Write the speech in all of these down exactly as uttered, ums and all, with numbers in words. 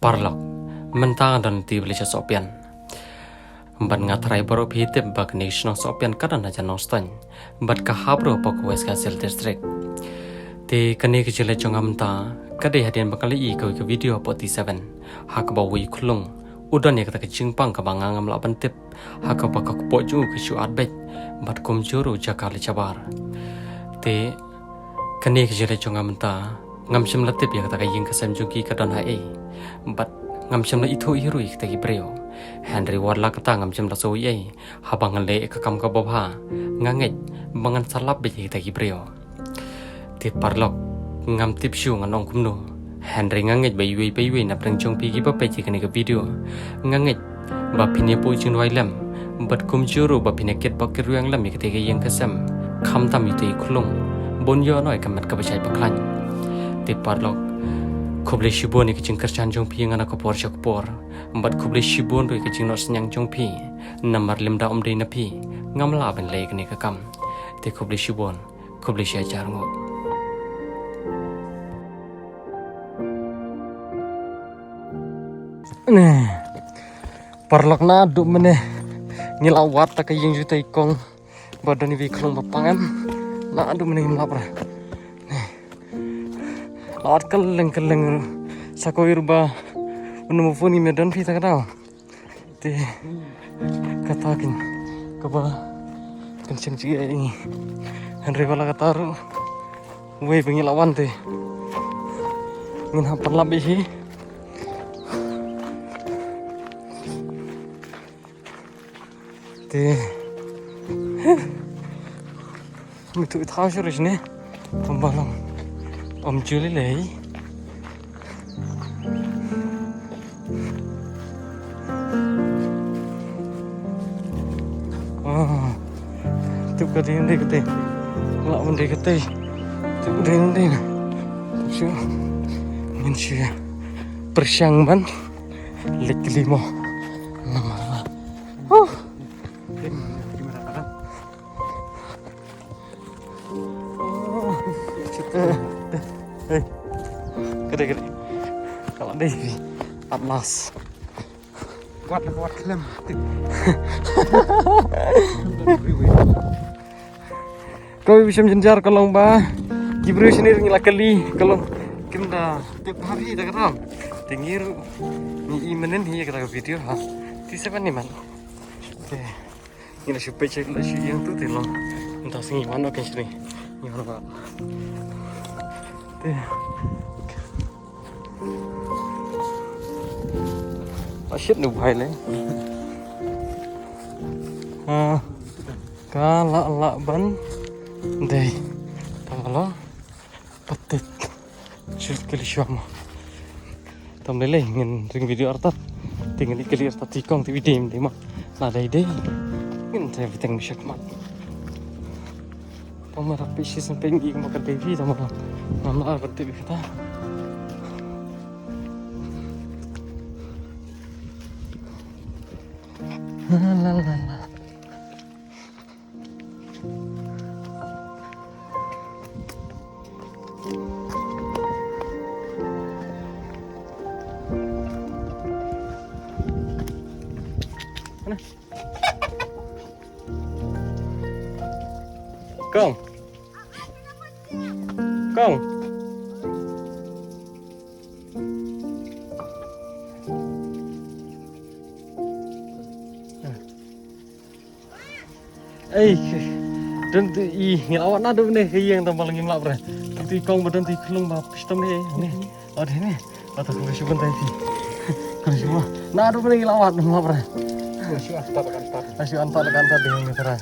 Paralok, mynta nga don te ba la sha Sohpian. Bad nga tharai baroh phi tip ba kane ka shnong Sohpian ka don hajan Nongstoiñ, bad ka hap ruh hapoh ka West Khasi Hills District. Te kane ka jingleit jong nga mynta ka dei hadien ba nga la ïoh ïa ka video hapoh T seven, ha kaba uwei u khyllung u don ïa kata ka jingpang kaba nga ngam lah ban tip, ha kaba ka kpoh jong u ka shu at beit, bad kumjuh ruh jaka la shabar. Te kane ka jingleit jong nga mynta, ngam shym la tip ïa kata ka ïing ka sem jong ki ka don haei, bad ngam shym la ithuh hi ruh ïa kita ki briew. Hynrei wat la kata ngam shym la sngew ei ei, haba nga leh ïa ka kam kaba bha, nga ngeit ba ngan sa lap beit ïa kita ki briew. Te paralok, ngam tip shuh ngan ong kumno, hynrei nga ngeit ba iwei pa iwei na pdeng jong phi kiba peit ïa kane ka video, nga ngeit ba phin ïa buh jingduwai lem, bad kumjuh ruh ba phin ïa kitbok kitrwiang lem ïa katei ka ïing ka sem, khamtam ïa utei u khyllung, ban ïoh noh ïa ka met kaba shai ba khlaiñ. Te paralok, khublei shibun ïa ka jingkyrshan jong phi ïa nga na ka por sha ka por, bad khublei shibun ruh ïa ka jingnoh synñiang jong phi, namar lymda ym dei na phi, ngam lah ban leh ïa kane ka kam. Te khublei shibun, khublei shihajar nguh. Ne. Paralok, naduh mynne ngi la wad ïa ka ïing jong utei u kong ba don iwei i khyllung ba pang em. Naduh mynne ngim lap re. La wad kylleng kylleng, sa kawei ruh ba u number phone ngim don phi ta ka daw. Te kata kin kaba kan shem jingeh ïa ngi. Hynrei wat la kata ruh, uwei ba ngi la wan te ngin hap ban lap beit hi. Te. Mitu thaw shuh ne. Tang ba long. Ym ju lei lei. Ah. Tip ka dei dei katei. Lah ban dei katei. Tip dei dei na. Shu. Ngin shu ïa pyrshang ban leit kylli mo. Namar. Huh. Hei. Ka dei, ka dei. Ka la dei phi. At last. Wat, wat khlem. Kawei ba shem jynjar ka long ba ki briew shane ruh ngi la kylli, ka long kim da tip ha phi da ka daw. Te ngi ruh ngi i mynnin hi ïa kata ka video ha T seven ne man. Te ngi la shu peit sha la shu ïeng tu te long. Mynta sngi wan noh kein shane. Ngi wan ba. Te. Ah, shit, nu bhai le. Ah, ka la la ban dei. Tang lo. Patit. Shit, kali shwa ma. Tam lei lei ngin ring video artat. Te ngin kali artat ti kong ti video dei ma. Na dei dei. Ngin te everything bishak mat. Tang ma rap shi sen peng i ma ka dei vi tang ma. Ngam la artat ti kata. La la la. Kong. Kong. Ei, don tu i ngi la wan naduh ne ka ïing tang ba la ngim lap re. Tu i kong ba don tu i khlung ba pistom ne ne. Ot ne. Ot tu khlung shu ban tai ti. Khlung shu ba. Naduh ne ngi la wan ngim lap re. Shu an ta kan ta. Shu an ta kan ta de ngi tara.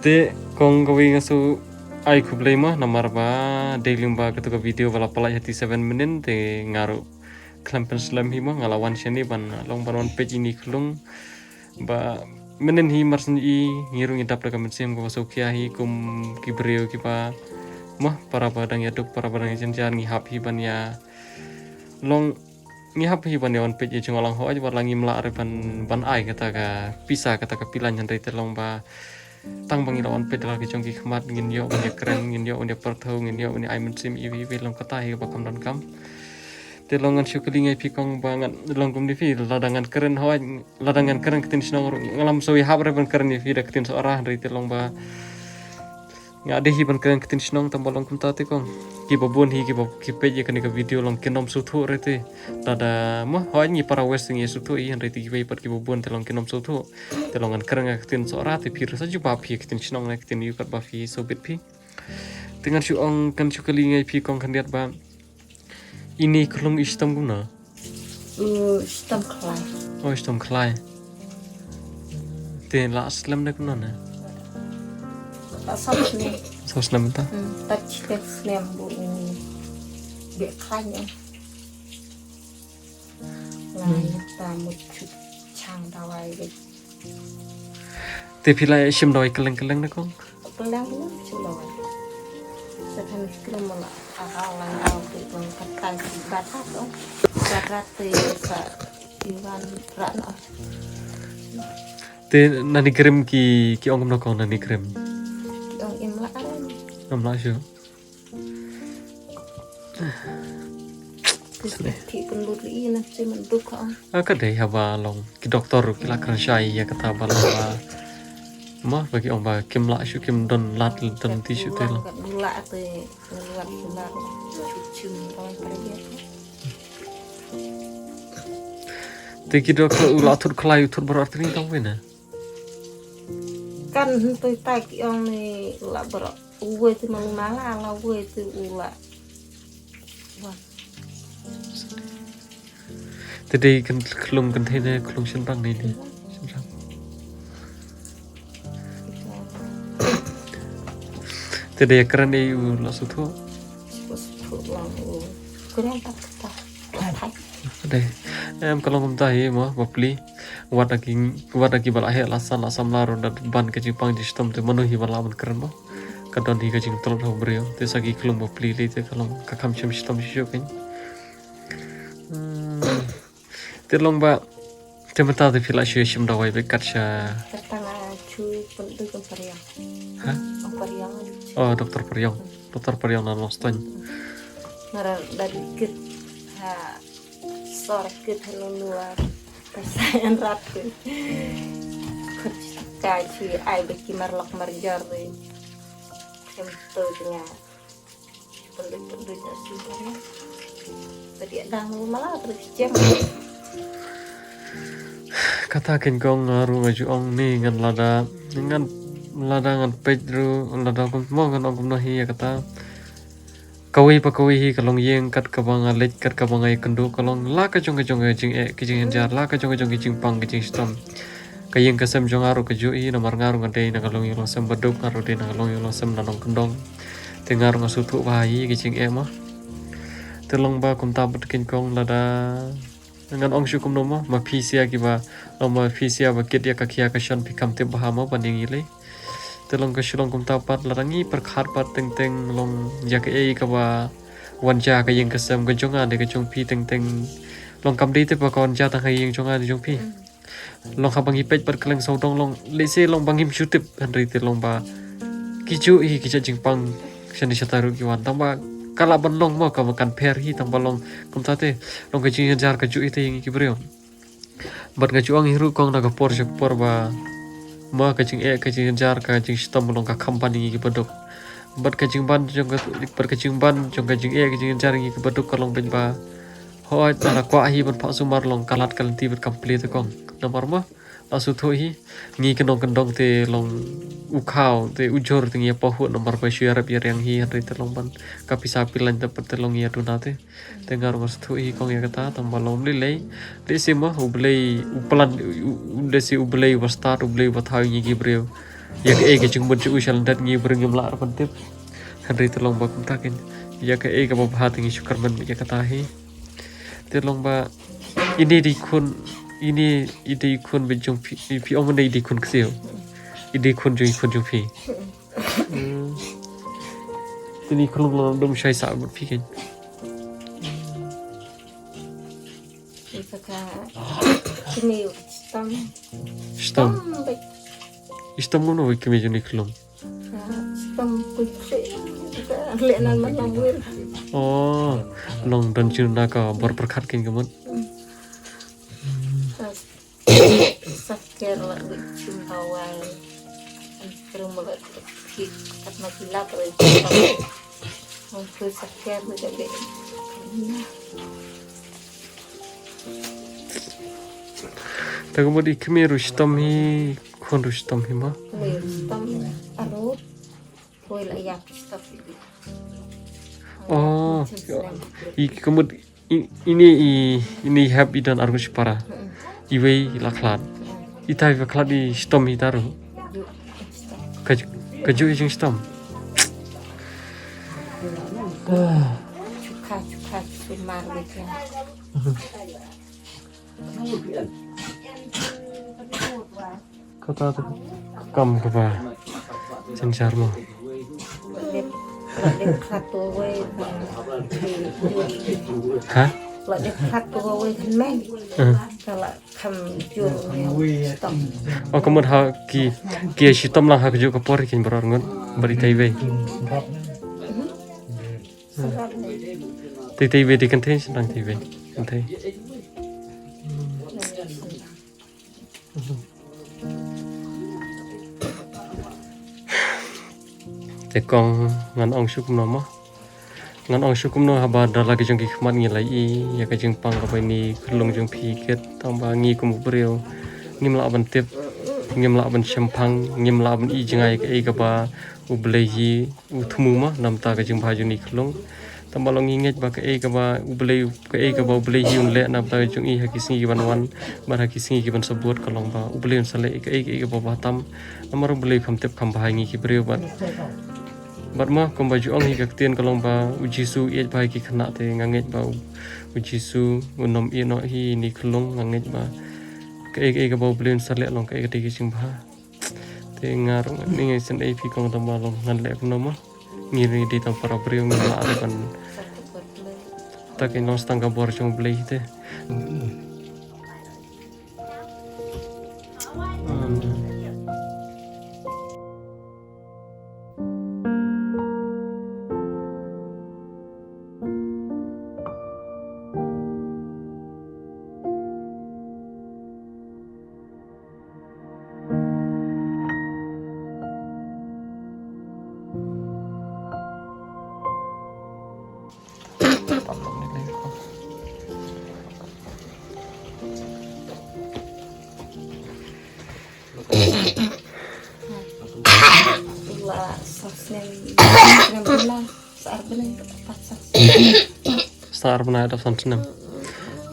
Te kong kawei nga shu ai khublei mo namar ba dei lyngba katu ka video ba la pynlait ha T seven mynnin te nga ruh khlem pynslem hi mo nga la wan shane ban long ban wan peit ïa ini i khlung. Ba mynnin hi mar shen i ngi ruh ngi dap da ka mynsiem kaba sngewkhia hi kum ki briew kiba Mo, para ba dang ïa duk, para ba dang ïa jynjar, ngi hap hi ban ïa long, ngi hap hi ban ïa wan peit ïa jngoh lang, hooid, wat la ngim lah re ban, ban ai kata ka pisa, kata ka pilan, hynrei te long ba tang ba ngi la wan peit da la ki jong ki khmat, ngin ïoh ban ïa kren, ngin ïoh ban ïa pyrthuh, ngin ïoh ban ïa ai mynsiem iwei iwei, long kata hi ba kham donkam. Te long ngan shu kylli ïa phi kong ba ngan long kumne phi, lada ngan kren, hooid, lada ngan kren ktien shnong ruh, nga lam shu ïahap re ban kren ïa phi da ktien Sohra, hynrei te long ba nga dei hi ban kren ktien shnong, tang ba long kumta te kong. Kiba bun hi kiba ki peit ïa kane ka video long kin ym sngewthuh re te. Lada mo, hooid, ngi para West ngi sngewthuh hi, hynrei te kiwei pat kiba bun te long kin ym sngewthuh. Te long ngan kren ïa ktien Sohra, te phi ruh sa jubab phi ïa ktien shnong ne ktien ïew katba phi sngewbit phi. Te ngan shu ong, ngan shu kylli ïa phi kong khyndiat ba ine i khlung i shitom kumno? U shitom khlai. Oh, shitom khlai. Te la slem ne kumno ne? La saw snem. Saw snem ta? Hmm, ta chi te snem bu u beh khlaiñ. Lai ta mut chut chang dawai beh. Te phi la shim dawai kylleng kylleng ne kong? Kylleng kylleng shim dawai. Sa kan khlem la a hau lang hau te kong katai si bat hat ong. Bat rat te sa iwan rat no. Te nani krim ki, ki ong kumno kong nani krim? Ki ong im la aran. Im la shu. Ki pynlut li na chi man duk ha. A ka dei haba long ki doktor ruh ki la kren shai ïa kata ba long ba. Ma ba ki ong ba kim lah shu, kim don lad, don ti shu te long. Ka dula te, dula dula. Chu chim ong kren ïa. Te ki doktor u la thut khlai, u thut baroh artylli tang wei na. Kan hynrei tai ki ong ni la baroh. Uwei te ma luna la, la uwei te u la. Wan. Te dei kan khlung kan thei ne khlung shynrang ne ne. Shynrang. Te dei kren ei u la sngewthuh. Sngewthuh lang u. Kren tak tak. Dei. Em, ka long kumta hi mo, bapli. Wat la ki, wat la kiba la heh la san la samla ruh da ban ka jingpang jingshitom te mano hi ba lah ban kren mo. Ka don hi ka jingtlot ha u briew. Te sa ki khlung bapli lei te ka long ka kham shym shitom shuh shuh kein. Hmm. Te long ba, te mynta te phi la shu shim dawai beit kat sha. Kata nga shu pynduh kum Pariang. Ha? Ong Pariang. Oh, doktor Pariang. Hmm. Doktor Pariang na Longstoiñ. Nga da dikit ha sor kit ha lulua. Ka sa en rat te. Ka shu ai beit ki mar lok mar jor te. Kem to te nga. Pynduh pynduh na shu Pariang. Tadi ada mau malah terus jam. Kata kein kong nga ruh nga ju ong ni ngan lada, ngan lada ngan peit ruh lada kum mo ngan ong kumno hi ïa kata. Kawei pa kawei hi ka longïing kat kaba nga leit kat kaba nga ïakynduh ka long la ka jong ka jong ka jingeh ka jingjynjar la ka jong ka jong ka jingpang ka jingshitom. Ka ïing ka sem jong nga ruh ka juh hi namar nga ruh nga dei na ka longïing longsem baduk nga ruh dei na ka longïing longsem na nongkyndong. Te nga ruh nga sngewthuh bha hi ka jingeh mo. Te long ba kumta bad kein kong lada ngan ong shuh kumno mo, ma phi sia kiba, long ma phi sia ba kit ïa ka khia ka shon phi kham tip bha mo ban ïa ngi lei. Te long ka shu long kumta pat lada ngi pyrkhat pat teng teng long ïa kaei kaba wan jia ka ïing ka sem ka jong nga ne ka jong phi teng teng. Long kam dei te ba ka wan jia tang ha ïing jong nga ne jong phi. Long haba ngi peit pat kylleng sawdong long lehse long ba ngim shu tip hynrei te long ba ki juh hi ki jait jingpang shane shatai ruh ki wan tang ba ka lah ban long mo kaba kan pher hi tang ba long kumta te long ka jingjynjar ka juh hi te ïa ngi ki briew. Bad nga ju ong hi ruh kong na ka por sha ka por ba ma ka jingeh ka jingjynjar ka jingshitom long ka kham ban ïa ngi ki baduk. Bad ka jingban jong ka, bad ka jingban jong ka jingeh ka jingjynjar ïa ngi ki baduk ka long beit ba hooid lada kwah hi ban phah sumar long ka lad ka lynti bad kam plie te kong. Namar ma la sngewthuh hi ngi ki nongkyndong te long u khaw te u jhur te ngi ïa pahuh namar ba shu ïarap ïariang hi hynrei te long ban ka pisa pilan te pat te long ïa duna te. Te nga ruh nga sngewthuh hi kong ïa kata tang ba long lei lei. Lehse ma U Blei u plan u, u, lehse U Blei uba stad U Blei uba thaw ïa ngi ki briew. Ïa kaei ka jingmut jong u sha lyndet ngi briew ngim lah ruh ban tip. Hynrei te long ba kumta kein ïa kaei kaba bha te ngi shu kyrmen ïa kata hi. Te long ba ine i dei khun, ine i dei khun beit jong phi, phi ong ine i dei khun ksiew. I dei khun jong i khun jong phi. Hmm. Ini khunlung la dum shai sah bad phi kein. Ita ka kini stam. Stam. Stam. Stam ngono wei kmie jong ini khunlung. Stam kuit kuit. Ita le nan man long wir. Oh, long don jin na ka bor pyrkhat kein ka mut. Saker la wei chim tawai. An krum la ki kat na ki lap wei. Ong tu saker wei ka wei. Ta ka mut i kmie ruh stom hi, khun ruh stom hi ma. Kmie ruh stom aro. Koi la yap stom hi. Oh, i ka mut i, ini i, ini hep i don arngut shipara. Iwei i la khlad. Ita iwei khlad i stom ita ruh. Ka, ka ju i jing stom. Chukha, chukha, chumar wei ka. Kata tu ka kam kaba jynjar mo. Lep, lep khat tu wei. Ha? Lep khat tu wei kan men. Eh. Kala kam jur ni stom. Oh, ka mut ha ki, ki shitom lang ha ka ju ka por kin baroh arngut. Bad ita iwei. Te ita iwei te kynthei, sdang ita iwei. Kynthei. Te kong ngan ong shu kumno mo. Ngan ong shu kumno haba da la ki jong ki khmat ngi la i ïa ka jingpang kaba ini khunlung jong phi kit, tang ba ngi kum u briew ngim lah ban tip, ngim lah ban shemphang, ngim lah ban i jngai kaei kaba U Blei hi u thmu ma, namta ka jingbha jong ini khunlung. Tang ba long ngi ngeit ba kaei kaba U Blei, kaei kaba U Blei hi un leh namta ka jong i ha ki sngi ki ban wan, bad ha ki sngi ki ban sabut ka long ba U Blei un sa leh kaei kaei kaba bha tam. Namar U Blei kham tip kham bha ïa ngi ki briew bad, bad ma kumba ju ong hi ka ktien ka long ba U Jisu u ïeit bha ïa ki khynnah te nga ngeit ba U, U Jisu un ym ïehnoh hi ini khunlung, nga ngeit ba kaei kaei kaba U Blei un sa leh long kaei ka dei ka jingbha. Te nga ruh ngan ïeng shen ei phi kong tang ba long ngan leh kumno ma. Ngi ruh ngi dei tang para briew ngi lah ban. Ta kein long sa tang ka bor jong U Blei te. Sa ar bnai, pat sa ar bnai. Sa ar bnai dap san snem.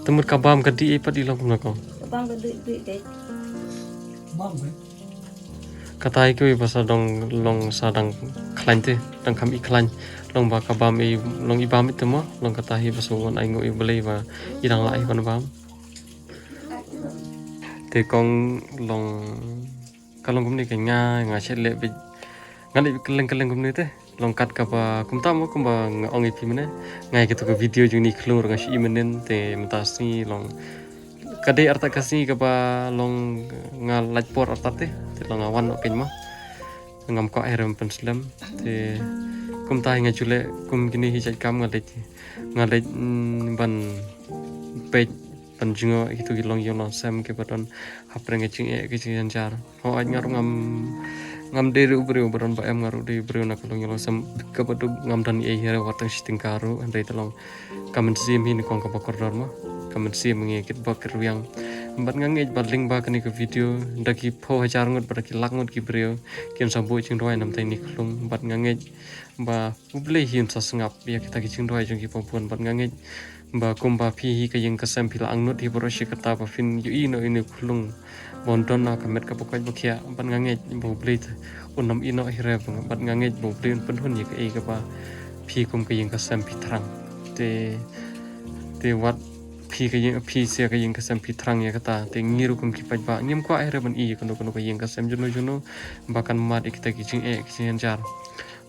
Te mut ka bam ka dih ei pat i long kumno kong? Ka bam ka dih dih dei. Bam dei. Kata hi kiwei ba sa dang long sa dang khlaiñ te, dang kham i khlaiñ. Long ba ka bam i long i bam i te mo, long kata hi ba sa wan ai nguh i Blei ba i dang lah i ban bam. Te kong long ka long kumne ka nga, nga shet leh bit. Nga dei kylleng kylleng kumne te. Long kat kaba kumta mo kumba nga ong ïa phi mynne. Nga ïa kito ka video jong ini khunlung ruh nga shu i mynnin te mynta sngi long. Ka dei artat ka sngi kaba long nga lait por artat te. Te long nga wan noh kein mo. Ngam kwah hi ruh ban pynslem. Te kumta hi nga ju leh kum kine hi jait kam nga leit. Nga leit, mm, ban peit ban jngoh ïa kito ki longïing longsem kiba don hapdeng ka jingeh ka jingjynjar. Hooid nga ruh ngam, ngam dei ruh u briew ba don ba em, nga ruh dei u briew na ka longïing longsem kaba duk, ngam don ei hi ruh wat tang shi tyngka ruh, hynrei te long ka mynsiem hi nyngkong kaba kordor mo. Ka mynsiem ngi kit bok kit rwiang. Bad nga ngeit ba lyngba kane ka video da ki phew hajar ngut bad da ki lak ngut ki briew kin sa buh jingduwai namta ine i khunlung. Bad nga ngeit ba U Blei hi un sa sngap ïa kita ki jingduwai jong ki pabun. Bad nga ngeit ba kumba phi hi ka ïing ka sem phi la angnud hi baroh shi katta ba phin ïohi noh ïa une u khunlung ba un don na ka met kaba koit ba khiah. Bad nga ngeit ba U Blei te un ym ïehnoh hi re, bad nga ngeit ba U Blei un pynhun ïa kaei kaba phi kum ka ïing ka sem phi thrang. Te, te wat phi ka ïing, phi sha ka ïing ka sem phi thrang ïa kata, te ngi ruh kum ki paidbah ngim kwah hi re ban i ïa kano kano ka ïing ka sem juno juno ba kan mad ïa kita ki jingeh ki jingjynjar.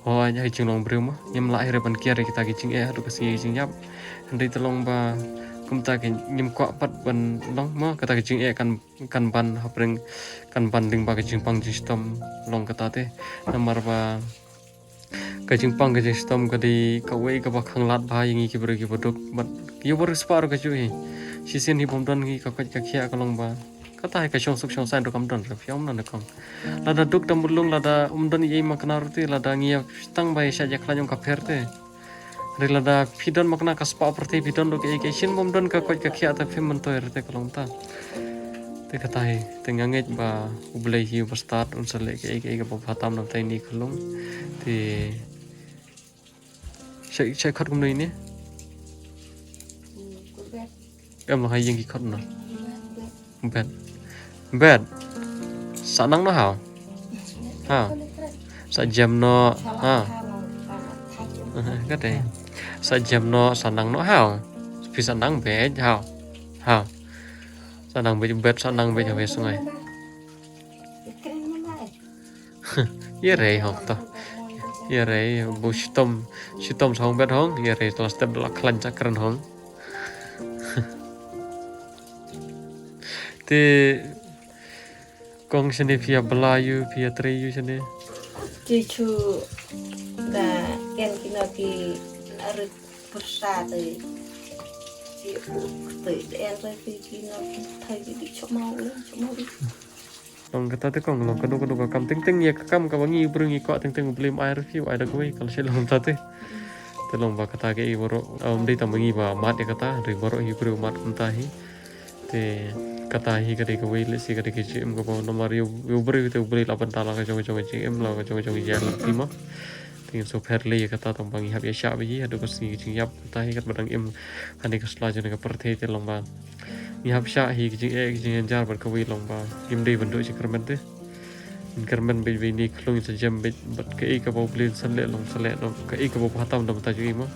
Hooid, ha ka jinglong briew mo, ngim lah hi re ban kiar ïa kita ki jingeh haduh ka sngi ka jingïap. Hynrei te long ba kumta ki ngim kwah pat ban long mo, kata ka jingeh kan, kan ban hapdeng, kan ban lyngba ka jingpang jingshitom, long kata te. Namar ba ka jingpang ka jingshitom ka dei kawei kaba khanglad bha ïa ngi ki briew kiba duk, bad ïa u baroh spah ruh kajuh hi. Shisien hi bym don hi ka koit ka khiah, ka long ba kata hi ka shongsuk shongsaiñ ruh kam don ruh, phi ong, ym don kong. Lada duk da mulung, lada ym don ei ei makna ruh te, lada ngi ïa tang ba ïa shah ïa khlaiñ ong ka pher te. Hynrei lada phi don makna ka spah pyrthei, phi don ruh kaei kaei, shisien bym don ka koit ka khiah te phim myntoi ruh te, ka long ta. Te kata hi, te nga ngeit ba U Blei hi uba stad, un sa leh kaei kaei kaba bha tam na bynta ine i khunlung. Te shait, shait khot kumno ine? Em, long ha ïing ki khot kumno? Bet. Bet. Sa nang noh haw. Ha. Sa jem noh. Ha. Ka dei. Sa jem noh, sa nang noh haw. Phi sa nang beit haw. Haw. Sa nang beit, bet sa nang beit haw, sungai. Ïa rei hong to. Ïa rei bu shitom, shitom sa hong bet hong, ïa rei to la step la khlaiñ sa kren hong. Te kong shane phi ïa bla ïu, phi ïa trei ïu shane. Te chu da en kino ki arut pyrsa te. Ki u te da en re ki kino ki thai ki di chomau le chomau di. Long kata te kong, long kano kano ka kam teng teng ïa ka kam kaba ngi briew ngi kwah teng teng U Blei un ai ruh phi, un ai da kawei, ka la shu long kata te. Te long ba kata kaei baroh, um, dei tang ba ngi ba mad ïa kata, dei baroh hi briew mad kumta hi. Te kata hi ka dei kawei, lehse ka dei ka jingim kaba namar ïa u, ïa u briew te U Blei la bynta la ka jong ka jong ka jingim, la ka jong ka jong ka jingim lynti mo. Te ngin shu pher lei ïa kata tang ba ngi hap ïa shah beit hi haduh ka sngi ka jingïap, kata hi katba dang im ha kane ka sla jong ka pyrthei te long ba ngi hap shah hi ka jingeh ka jingjynjar bad kawei long ba ngim dei ban duh jingkyrmen te. Ngin kyrmen beit ba ine i khunlung in sa jem beit bad kaei kaba U Blei un sa leh long sa leh noh, kaei kaba bha tam na bynta jong i mo.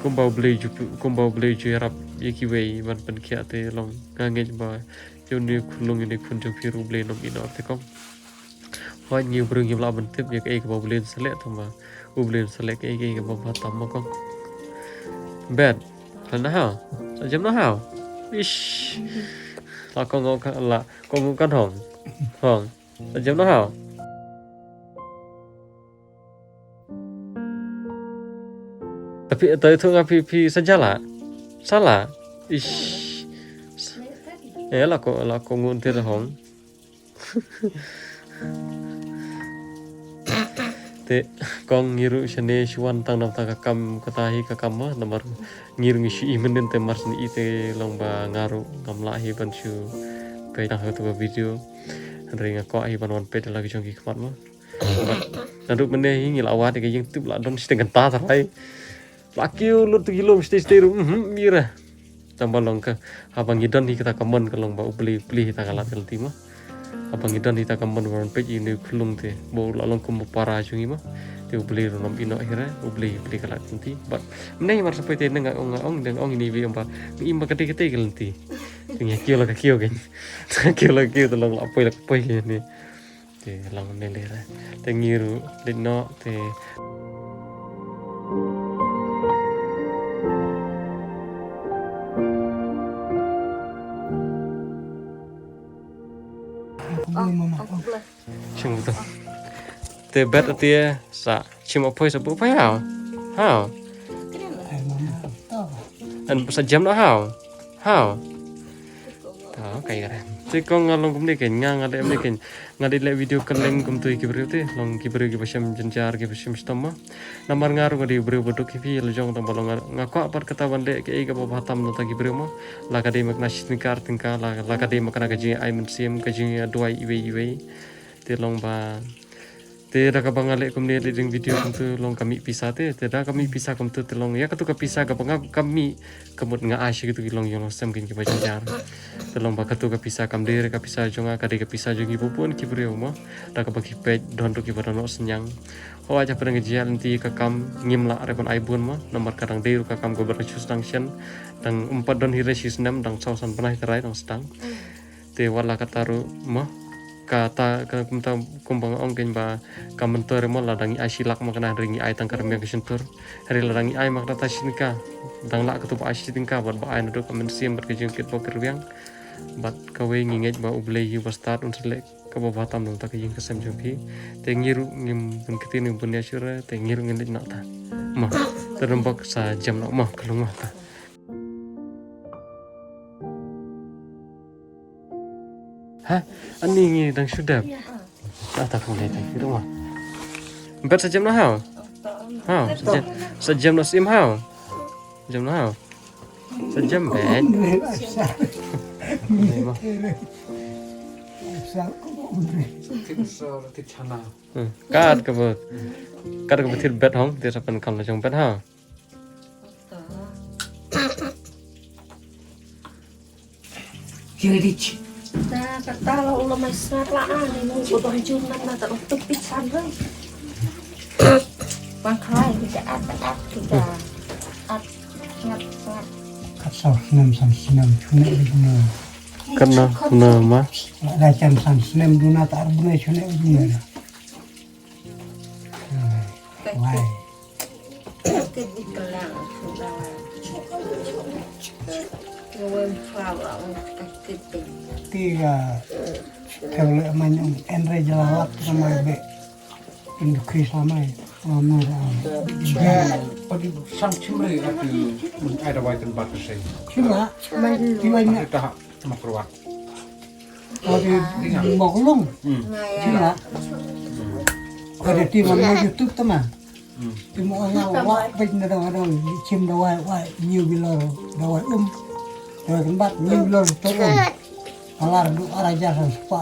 Kumba U Blei ju, kumba U Blei ju ïarap ïa kiwei ban pynkhiah te long, nga ngeit ba ïa une i khunlung, ïa une i khun jong phi ruh U Blei un ym ïehnoh te kong. Hooid, ngi briew ngim lah ban tip ïa kaei kaba U Blei un sa leh, tang ba U Blei un sa leh kaei kaei kaba bha tam mo kong. Bet. Sa nang noh haw. Sa jem noh haw. Ish. La kong ong ka, la kong ong kan hong. Hong. Sa jem noh haw. Tapi to itu nga phi, phi sa jala. Sala. Ish. Eh, la ko, la ko ngun te hong. Te kong ngi ruh shane shu wan tang na bynta ka kam, kata hi ka kam mo, namar ngi ruh ngi shu i mynnin te mar shu i te long ba nga ruh ngam lah hi ban shu peit tang ha katu ka video. Hynrei nga kwah hi ban wan peit la ka jong ki khmat mo. Naduh mynne hi ngi la wad ïa ka ïing tip la don shiteng kynta tharai. La kiew lut tu ki lum shatei shatei ruh, mhm, mira. Tang ba long ka, haba ngi don hi kata ka mon ka long ba U Blei, U Blei hi ta ka lad ka lynti mo. Haba ngi don hi ta ka mon ba wan peit ïa une i khunlung te, ba u la long kum u para jong ngi mo. Te U Blei ruh un ym ïehnoh hi re, U Blei, U Blei ka lad ka lynti. Bad mynne mar sa poi te ne nga ong, nga ong, dang ong ine i wei ong ba ngi im ba ka dei katei ka lynti. Te ngi kiew la ka kiew kein. Kiew la ka kiew te long la poi la ka poi kein ne. Te long ne le re. Te ngi ruh leit noh te. Shim to. Te bet te sa shim apoi sa bu apoi haw. Haw. An sa jem noh haw. Haw. Ta, ka ïa re. Te kong nga long kumne kein, nga, nga leh kumne kein. Nga dei leh video kylleng kumtu ïa ki briew te, long ki briew kiba shem jynjar, kiba shem shitom mo. Namar nga ruh nga dei u briew ba duk hi phi la jong, tang ba long nga, nga kwah pat kata ban leh kaei kaba bha tam na bynta ki briew mo. La ka dei makna shi tyngka ar tyngka, la, la ka dei makna ka jingai mynsiem, ka jingduwai iwei iwei. Te long ba Te da kaba nga leh kumne, leh jing video kumtu long ka mih pisa te, te da ka mih pisa kumtu te long ïa katu ka pisa kaba nga ka mih ka mut nga ai sha kitu ki long ïong long sem kein kiba jynjar. Te long ba katu ka pisa kam dei re ka pisa jong nga, ka dei ka pisa jong kiba bun ki briew mo. Da kaba ki peit don ruh kiba don noh synñiang. Hooid, hapdeng ka jingïaid lynti ka kam ngim lah re ban ai bun mo, namar ka dang dei ruh ka kam kaba dang shu sdang shen, dang ym pat don hi re shi snem, dang saw san bnai tharai dang sdang. Te wat la katta ruh mo, Kata ka kumta kumba nga ong kein ba ka mynta re mo lada ngi ai shi lak ma kane hynrei ngi ai tang ka rmiang ka shyntur. Hynrei lada ngi ai ma kata shi tyngka dang lah katu ba ai shi tyngka bad ba ai naduh ka mynsiem bad ka jingkit bok ka rmiang. Bad kawei ngi ngeit ba U Blei hi ba stad un sa leh kaba bha tam na ka bynta ka ïing ka sem jong phi. Te ngi ruh ngim bun kti ne bun ïa shuh re te ngi ruh ngin leit noh ta. Mo, te don bok sa jem noh mo ka long mo ta. Ha, ani ngi dang shu dep. Ah, ta khong dei ta ki ruma. Bet sa jem noh haw. Haw, sa jem, sa jem noh sim haw. Jem noh haw. Sa jem bet. Dei mo. Hmm, kat ka bet. Kat ka bet thir bet hong, thir sa pen kam la jong bet haw. Kiridich. Ta kata la ula mai sar la ani mu bodong jur nam na ta untuk pisan dong. Pangkai kita at at kita at ngat ngat. Kat saw snem san snem chune ujung na. Kat na na ma. La da chan san snem duna ta ar bune chune ujung na. Wai. Ti ga tewle manyong enre jala lap samai be. Indukri samai. Amur. Pagi sang chimre aku mun ada wai tempat keseng. Chimra. Ti wai nya. Kita makruat. Odi moklung. Hmm. Chimra. Odi ti man mo YouTube tama. Hmm. Ti mo nga wa pej na dong dong chim da wai wai new bilor da wai um. Da wai kembat new bilor to um. Alar du araja sa spa.